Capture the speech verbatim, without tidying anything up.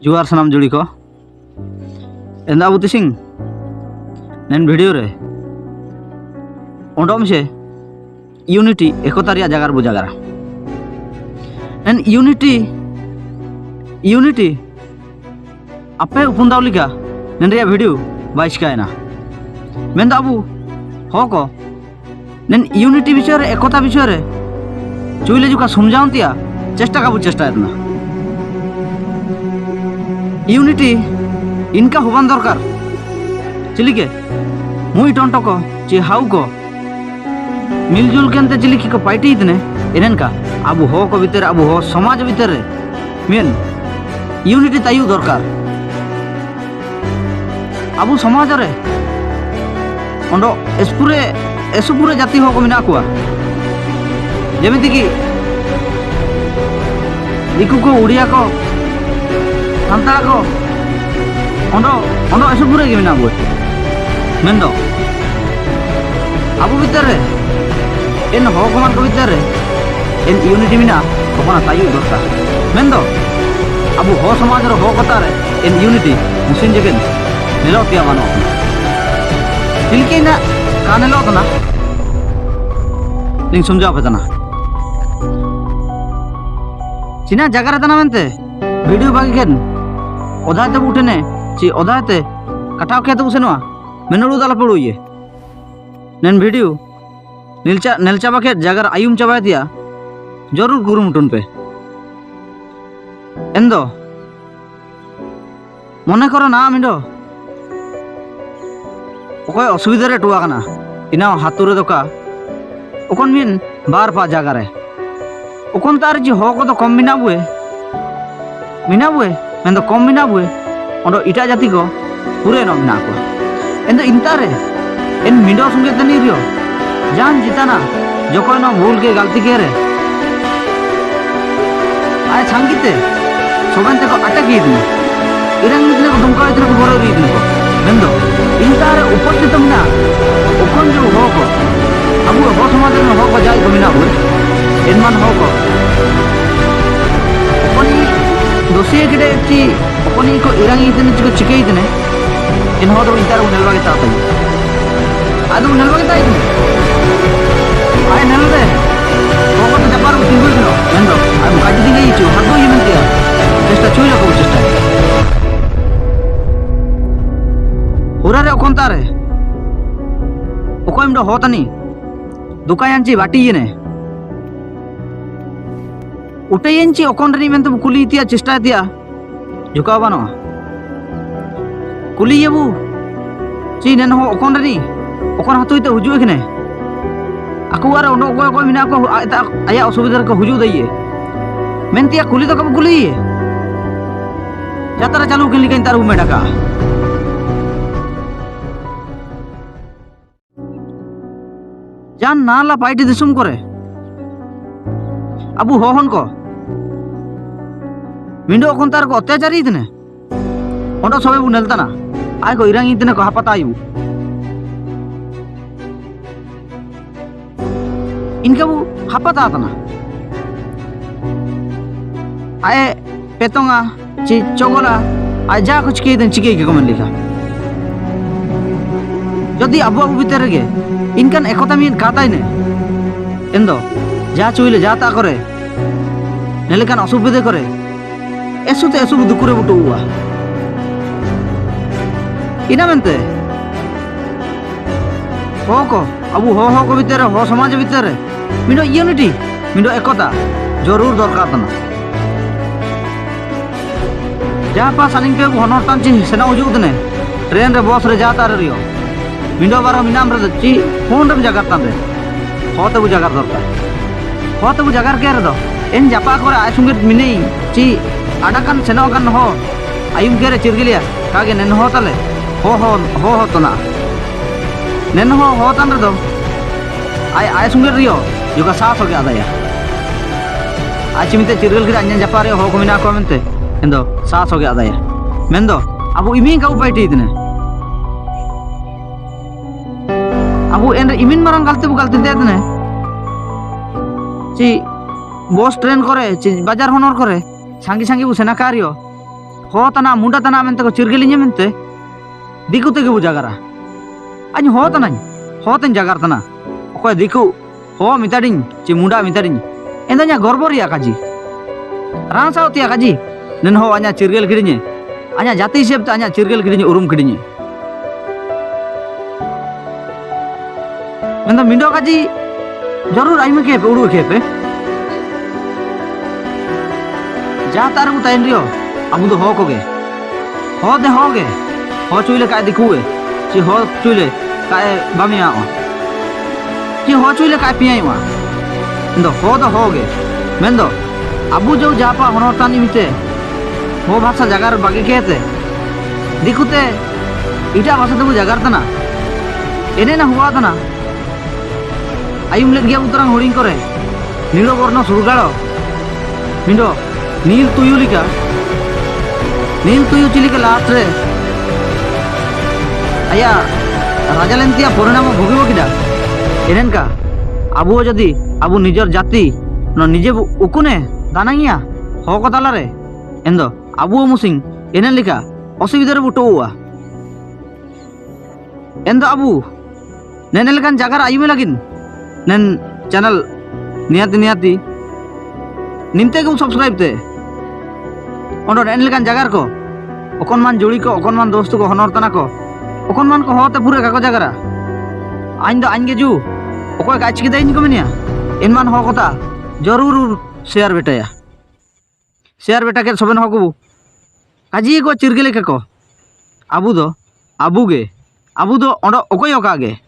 ᱡᱚᱦᱟᱨ ᱥᱟᱱᱟᱢ ᱡᱩᱲᱤ ᱠᱚ᱾ ᱮᱱᱫᱟ ᱟᱵᱩ ᱛᱤᱥᱤᱝ ᱱᱮᱱ video ᱨᱮ ᱚᱸᱰᱚᱢ ᱥᱮ unity, ᱮᱠᱚᱛᱟ ᱨᱮᱭᱟᱜ ᱡᱟᱜᱟ ᱨᱮᱵᱚ ᱡᱟᱜᱟᱨᱟ᱾ ᱱᱮᱱ unity, unity ᱟᱯᱮ ᱩᱯᱩᱱ ᱫᱟᱣ ᱞᱮᱠᱟ ᱱᱮᱱ ᱨᱮᱭᱟᱜ video ᱵᱟᱭ ᱪᱤᱠᱟᱭᱮᱱᱟ᱾ ᱢᱮᱱᱫᱚ ᱟᱵᱚ ᱦᱚᱲ ᱠᱚ ᱱᱮᱱ unity ᱵᱤᱥᱚᱭ ᱨᱮ, ᱮᱠᱚᱛᱟ ᱵᱤᱥᱚᱭ ᱨᱮ ᱪᱩᱭᱞᱮ ᱡᱩᱠᱟ ᱥᱚᱢᱡᱷᱟᱣ ᱛᱮᱭᱟ ᱪᱮᱥᱴᱟ ᱠᱟᱵᱚ ᱪᱮᱥᱴᱟᱭᱮᱫ ᱱᱟ᱾ Unity ᱤᱱᱠᱟ ᱦᱩᱵᱟᱱ ᱫᱚᱨᱠᱟᱨ᱾ ᱪᱤᱞᱤᱠᱮ ᱢᱩᱭ ᱴᱚᱱᱴᱚ ᱠᱚ ᱪᱮ ᱦᱟᱣ ᱠᱚ ᱢᱤᱞᱡᱩᱞ ᱠᱮᱱᱛᱮ ᱪᱤᱞᱤ ᱠᱤ ᱠᱚ ᱯᱟᱭᱴᱤ ᱤᱛᱱᱮ, ᱮᱱᱮᱱᱠᱟ ᱟᱵᱚ ᱦᱚᱲ ᱠᱚ ᱵᱷᱤᱛᱟᱹᱨ ᱨᱮ, ᱟᱵᱚ ᱦᱚᱲ ᱥᱚᱢᱟᱡᱽ ᱵᱷᱤᱛᱟᱹᱨ ᱨᱮ ᱢᱮᱱ unity ᱛᱟᱭᱩ ᱫᱚᱨᱠᱟᱨ᱾ ᱟᱵᱚ ᱥᱚᱢᱟᱡᱽ ᱨᱮ ᱚᱸᱰᱚ ᱮᱥᱯᱩᱨᱮ, ᱮᱥᱩᱯᱩᱨᱮ ᱡᱟᱹᱛᱤ ᱦᱚᱲ ᱠᱚ ᱢᱮᱱᱟᱜ ᱠᱚᱣᱟ, ᱡᱮᱢᱤᱛᱤ ᱠᱤ ᱫᱤᱠᱩ ᱠᱚ, ᱩᱲᱤᱭᱟ ᱠᱚ, ᱥᱟᱱᱛᱟᱲ ᱠᱚ, ᱚᱸᱰᱚ, ᱚᱸᱰᱚ ᱮᱥᱩᱯᱩᱨᱮ ᱜᱮ ᱢᱮᱱᱟᱜ ᱵᱚ᱾ ᱢᱮᱱᱫᱚ ᱟᱵᱚ ᱵᱷᱤᱛᱟᱹᱨ ᱨᱮ, ᱮᱱ ᱦᱚᱲ ᱠᱚ ᱢᱟᱱ ᱠᱚ ᱵᱷᱤᱛᱟᱹᱨ ᱨᱮ, ᱮᱱ unity ᱢᱮᱱᱟᱜᱼᱟ, ᱚᱠᱟᱱᱟ ᱛᱟᱭᱩ ᱫᱚᱨᱠᱟᱨ᱾ ᱢᱮᱱᱫᱚ ᱟᱵᱚ ᱦᱚᱲ ᱥᱚᱢᱟᱡᱽ ᱨᱮ, ᱦᱚᱲ ᱠᱚ ᱛᱟᱞᱟ ᱨᱮ ᱮᱱ unity ᱢᱩᱥᱤᱱ ᱡᱮᱜᱮᱱ ᱧᱮᱞᱚᱜ ᱛᱮᱭᱟᱜ ᱵᱟᱹᱱᱩᱜ᱾ ᱪᱤᱞᱠᱤ ᱱᱟ ᱠᱟᱱᱮᱞᱚᱜ ᱛᱟᱱᱟ, ᱞᱤᱧ ᱥᱚᱢᱡᱷᱟᱣ ᱯᱮ ᱛᱟᱱᱟ᱾ ᱪᱤᱱᱟ ᱡᱟᱜᱟ ᱨᱮ ᱛᱟᱱᱟ ᱢᱮᱱᱛᱮ video ᱵᱟᱜᱤ ᱠᱷᱮᱱ ᱚᱫᱷᱟ ᱛᱮ ᱵᱩᱴᱷᱮᱱᱮ, ᱪᱤ ᱚᱫᱷᱟ ᱛᱮ ᱠᱟᱴᱟᱣ ᱠᱷᱮᱛ ᱵᱩᱥᱮᱱᱚᱜᱼᱟ, ᱢᱮᱱᱚᱲᱩ ᱫᱟᱞᱟ ᱯᱩᱲᱩ ᱤᱭᱟᱹ᱾ ᱱᱮᱱ video ᱱᱤᱞᱪᱟ, ᱱᱮᱞᱪᱟ ᱵᱟᱠᱷᱮᱛ ᱡᱟᱜᱟᱨ ᱟᱭᱩᱢ ᱪᱟᱵᱟᱭ ᱛᱮᱭᱟ, ᱡᱚᱨᱩᱨ ᱠᱩᱨᱩᱢᱩᱴᱩᱱ ᱯᱮ᱾ ᱮᱱᱫᱚ, ᱢᱚᱱᱮ ᱠᱚᱨᱚ ᱱᱟ ᱢᱤᱱᱰᱚ, ᱚᱠᱚᱭ ᱚᱥᱩᱵᱤᱫᱷᱟ ᱨᱮ ᱴᱩᱣᱟ ᱠᱟᱱᱟ, ᱤᱱᱟ ᱦᱟᱛᱩ ᱨᱮ ᱫᱚᱠᱟ, ᱚᱠᱚᱱ ᱢᱤᱱ ᱵᱟᱨ ᱯᱟ ᱡᱟᱜᱟ ᱨᱮ᱾ ᱚᱠᱚᱱ ᱛᱟᱨ ᱡᱮ ᱦᱚ ᱠᱚᱫᱚ ᱠᱚᱢ ᱢᱮᱱᱟᱜ ᱵᱚᱭᱮ, ᱢᱮᱱᱟᱜ ᱵᱚᱭᱮ, ᱢᱮᱱᱫᱚ ᱠᱚᱢ ᱢᱮᱱᱟᱜ ᱵᱚᱭᱮ, ᱚᱸᱰᱚ ᱮᱴᱟᱜ ᱡᱟᱹᱛᱤ ᱠᱚ ᱯᱩᱨᱟᱹ ᱱᱚ ᱢᱮᱱᱟᱜ ᱠᱚᱣᱟ᱾ ᱮᱱᱫᱚ ᱤᱱᱛᱟ ᱨᱮ, ᱮᱱ ᱢᱤᱰᱚ ᱥᱚᱸᱜᱮ ᱛᱟᱹᱱᱤ ᱨᱮᱦᱚ, ᱡᱟᱱ ᱡᱤᱛᱟᱱᱟ, ᱡᱚᱠᱷᱚᱱ ᱱᱚ ᱵᱷᱩᱞ ᱜᱮ ᱜᱟᱞᱛᱤ ᱜᱮ ᱨᱮ, ᱟᱭ ᱥᱟᱝᱜᱤᱛᱮ, ᱥᱚᱵᱮᱱ ᱛᱮᱠᱚ ᱟᱴᱟᱠ ᱤᱫᱤᱧᱟ᱾ ᱤᱨᱟᱝ ᱤᱫᱤᱧᱟ ᱠᱚ, ᱫᱩᱢᱠᱟ ᱤᱫᱤᱧᱟ ᱠᱚ, ᱵᱚᱨᱚ ᱤᱫᱤᱧᱟ ᱠᱚ᱾ ᱢᱮᱱᱫᱚ, ᱤᱱᱛᱟ ᱨᱮ ᱩᱯᱚᱥᱛᱷᱤᱛ ᱢᱮᱱᱟᱜ, ᱚᱠᱷᱚᱱ ᱡᱮ ᱦᱚ ᱠᱚ, ᱟᱵᱚ ᱦᱚ ᱥᱚᱢᱟᱡᱽ ᱨᱮᱱ ᱦᱚ ᱠᱚ ᱡᱟᱦᱟᱸᱭ ᱠᱚ ᱢᱮᱱᱟᱜ ᱵᱚᱱ, ᱮᱱᱢᱟᱱ ᱦᱚ ᱠᱚ, ᱚᱠᱷᱚᱱ ᱫᱚᱥ Chi kede chi, okoni ko irangi tene chiko chikei tene. Enho do intara unel bagi tata. Adu unel bagi tata. Ai nel de. Koko tu japar ku tinggu no. Mendo. Ai mukaji tinggal ichu. Hadu imen tia. Chesta chuila ko chesta. Hura re okon tare. Okon em do hotani. Dukayan chi bati ine. Uta yen chi okon re ni mente bu kuli tia chesta tia. Juka bano. Kuli ye bu. Chi nen ho okon re ni. Okon hatu ite huju ekne. Aku are ondo ko ko mina ko aya osubida ko huju daiye. Mentia kuli to kabu kuli ye. Jatara chalu kili kain taru medaka. Jan nala paiti disum kore. Abu hohon ko. Mindo kontar ko atyachari itne. Ondo sobe bu neltana. Ai ko irang itne ko hapata ibu. Inka bu hapata tana. Ai petonga. Chi chogola, aja ko chikei den chikei ke komen lika. Jodi abu abu bitere ge, inkan ekota min katai ne. Endo, ja chuile ja ta kore. Nelekan osubide kore. Esu te esu bu dukure butu ua. Ina mente. Ho ko, abu ho ho ko bitere, ho somaj bitere. Mindo unity, mindo ekota, jorur dorkar tana. Japa saling pe bu honor tanchi sena ujuk dene, train re bus re jata re rio. Mindo baro minam re chi, phone re bu jagar tande. Hote bu jagar dorkar. Hote bu jagar kere do. En japa kore ai sunge minei, chi, adakan sena kan ho. Ayum kere chirgilia, kage nen ho tale. Ho ho, ho ho tona. Nen ho ho tan re do. Ai, ai sunge rio, yuka sa soge adaya. Ai chimite chirgel kira anyan japa rio ho komina ko mente. Endo, sa soge adaya. Mendo, abu imin ka upai ti itne. Abu ende imin marang galte bu galte de itne. Chi, bus train kore, chi, bajar honor kore. Sangi sangi bu sena kario. Ho tana, munda tana mente ko chirgelinya mente. Diku tege bu jagara. Anyi ho tana, ho ten jagar tana. Okoy diku, ho mitadin, chi munda mitadin. Enda nya gorbor ya kaji. Ransa utia kaji. Nen ho anya chirgel kidinye. Anya jati sep anya chirgel kidinye, urum kidinye. Mendo mindo kaji, jarur aime kepe, uru kepe. Jatar bu tain rio, abu do ho koge. Ho de ho ge. Ho chuile kai diku e. Chi ho chuile kai bami awa. Chi ho chuile kai piai wa. Mendo ho do ho ge. Mendo. Abu jau japa honor tani mite. Ho bhasa jagar bagi kete. Dikute, ita bhasa tebu jagar tana. Ene na hua tana. Ayum let gia utarang huring kore. Nilo borno surgalo. Mindo, nil tuyu lika. Nil tuyu chilika last re. Aya, raja lentia porinamo bhogibo kida. Enenka, abu jodi, abu nijor jati, no nije bu-, ukune, danangia, ho kotala re. Endo, abu musing, enen lika, osubida re buto ua. Endo abu, nen elekan jagar ayume lagin, nen channel niyati niyati, nimte ku subscribe te. Ondo nen elekan jagar ko, okon man juri ko, okon man dostu ko, honor tana ko, okon man ko hote pure kako jagara. Ain do ain ge ju, okoy kachki dain ko menia, en man ho kota, jorur share betaya. Share beta ke soben hoku. Kaji ko chirgele ke ko. Abu do, abu ge. Abu do ondo okoi oka ge.